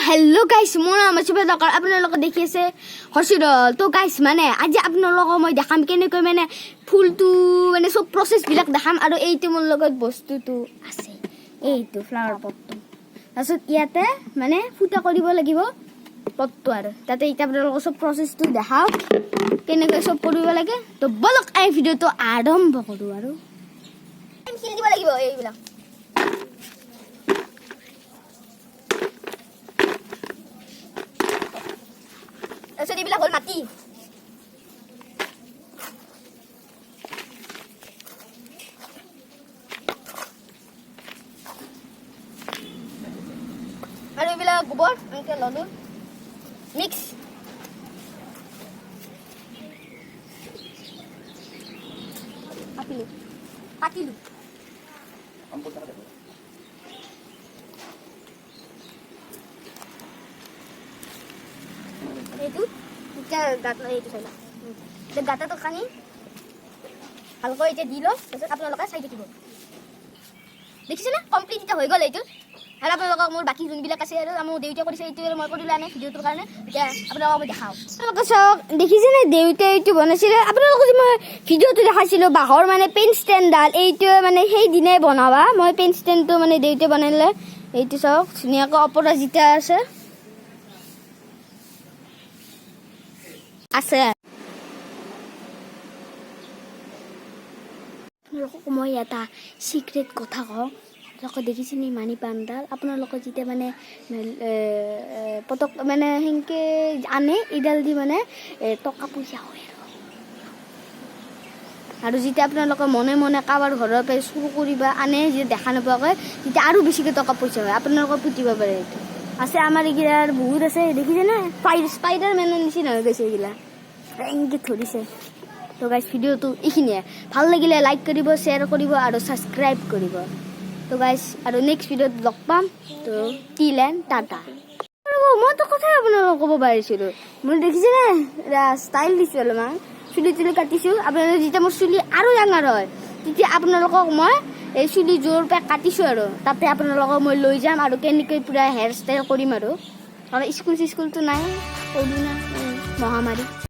Hello' গাইছ, মোৰ নাম আছে বেদকৰ। আপোনালোকে দেখি আছে হৰ্ষিত। তো গাইছ, মানে আজি আপোনালোকক মই দেখাম কেনেকৈ মানে ফুলটো মানে চব প্ৰচেছবিলাক দেখাম। আৰু এইটো মোৰ লগত বস্তুটো আছে, এইটো ফ্লাৱাৰ পটটো। তাৰপিছত ইয়াতে মানে ফুটা কৰিব লাগিব পটটো আৰু তাতে এতিয়া আপোনালোকক চব প্ৰচেছটো দেখাওঁ কেনেকৈ চব কৰিব লাগে। তো বলক, এই ভিডিঅ'টো আৰম্ভ কৰোঁ। আৰু শিল দিব লাগিব এইবিলাক। তাৰপিছত এইবিলাক হ'ল মাটি। আৰু এইবিলাক গোবৰ এনেকে ললো মিক্স। কাটিলো কাটিলো। এইটো এতিয়া গাঁত, এইটো চাই লওক। এতিয়া গাঁতাটো খানি ভালকৈ এতিয়া দি লওঁ। তাৰপিছত আপোনালোকে চাই থাকিব। দেখিছেনে, কমপ্লিট এতিয়া হৈ গ'ল এইটো। আৰু আপোনালোকক মোৰ বাকী যোনবিলাক আছে আৰু মোৰ দেউতাই কৰিছে, এইটো আৰু মই কৰিলোঁ আনে ভিডিঅ'টোৰ কাৰণে। এতিয়া আপোনালোকক মই দেখাওঁ। আপোনালোকে চাওক, দেখিছেনে, দেউতাই এইটো বনাইছিলে। আপোনালোকক যে মই ভিডিঅ'টো দেখাইছিলোঁ বাঁহৰ মানে পেন ষ্টেণ্ডডাল, এইটোৱে মানে সেইদিনাই বনাবা মই পেন ষ্টেণ্ডটো মানে দেউতাই বনালে। এইটো চাওক, ধুনীয়াকৈ অপৰাজিতা আছে আছে। আপোনালোকক মই এটা চিক্ৰেট কথা কওঁ। আপোনালোকে দেখিছেনে মানি পাণডাল? আপোনালোকে যেতিয়া মানে পটক মানে সেনেকৈ আনে, এইডাল দি মানে টকা পইচা হয়। আৰু যেতিয়া আপোনালোকে মনে মনে কাৰোবাৰ ঘৰৰ পৰা চুৰ কৰিব আনে, যেতিয়া দেখা নোপোৱাকৈ, তেতিয়া আৰু বেছিকৈ টকা পইচা হয়। আপোনালোকে পুতিব পাৰে। এইটো আছে আমাৰ, এইগিলাৰ বহুত আছে, দেখিছেনে? স্পাইডাৰ মেনৰ নিচিনা হৈ গৈছে এইগিলা, এনেকৈ ধৰিছে। তো গাইজ, ভিডিঅ'টো এইখিনিয়ে। ভাল লাগিলে লাইক কৰিব, শ্বেয়াৰ কৰিব আৰু ছাবস্ক্ৰাইব কৰিব। তো গাইজ, আৰু নেক্সট ভিডিঅ'ত লগ পাম। তো টিল then, Tata. মইতো কথাই আপোনালোকক ক'ব পাৰিছিলোঁ। মোৰ দেখিছেনে, ষ্টাইল দিছোঁ অলপমান, চুলি তুলি কাটিছোঁ। আপোনালোকে যেতিয়া মোৰ চুলি আৰু ডাঙৰ হয়, তেতিয়া আপোনালোকক মই এই চুলি যোৰ পৰা কাটিছোঁ আৰু তাতে আপোনালোকক মই লৈ যাম আৰু কেনেকৈ পূৰা হেয়াৰ ষ্টাইল কৰিম। আৰু স্কুল চিস্কুলটো নাই, কৰোণা মহামাৰী।